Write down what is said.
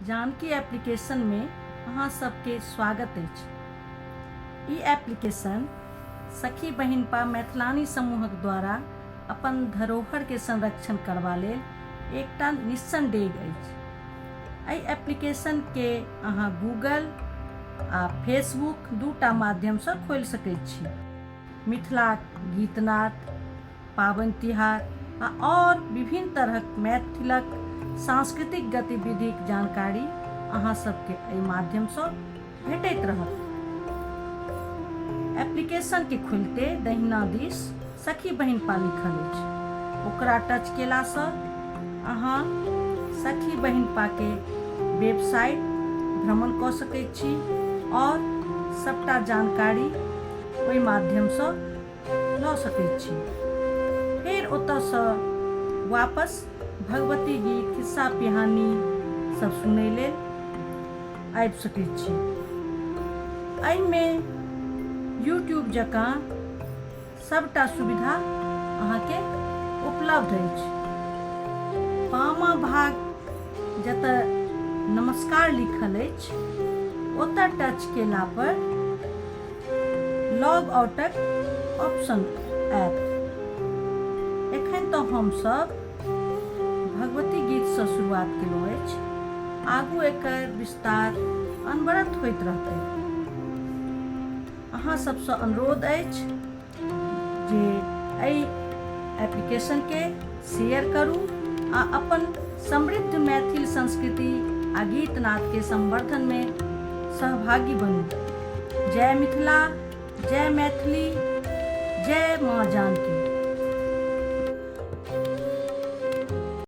जानकी एप्लीकेशनमे अहाँ सबके स्वागत अछि। ई एप्लीकेशन सखी बहिनपा मैथिलानी समूहक द्वारा अपन धरोहरके संरक्षण करबा लेल एकटा निस्सन डेग अछि। एहि एप्लीकेशनके अहाँ गूगल आ फेसबुक दूटा माध्यमसँ खोलि सकैत छी। मिथिलाक गीतनाद, पाबनि तिहार आ आओर विभिन्न तरहक मैथिलक सांस्कृतिक गतिविधिक जानकारी अहाँ सबके एहि माध्यमसँ भेटैत रहत। एप्लीकेशनके खोलिते दहिना दिस सखी बहिनपा लिखल अछि, ओकरा टच केलासँ अहाँ सखी बहिनपाके वेबसाइट भ्रमण कऽ सकैत छी आओर सबटा जानकारी ओहि माध्यमसँ लऽ सकैत छी। फेर ओतऽसँ वापस भगवती गीत, खिस्सा पिहानी सब सुनै लेल आबि सकैत छी। एहिमे यूट्यूब जकाँ सबटा सुविधा अहाँके उपलब्ध अछि। बामा भाग जतऽ नमस्कार लिखल अछि ओतऽ टच केला पर लॉग आउटक ऑप्शन आयत। एखन तऽ हमसब भगवती गीतसँ शुरुआत केलहुँ अछि, आगू एकर विस्तार अनवरत होइत रहतै। अहाँ सबसँ अनुरोध अछि जे एहि एप्लीकेशनके शेयर करू आ अपन समृद्ध मैथिल संस्कृति आ गीतनादके संवर्धनमे सहभागी बनू। जय मिथिला, जय मैथिली, जय माँ जानकी।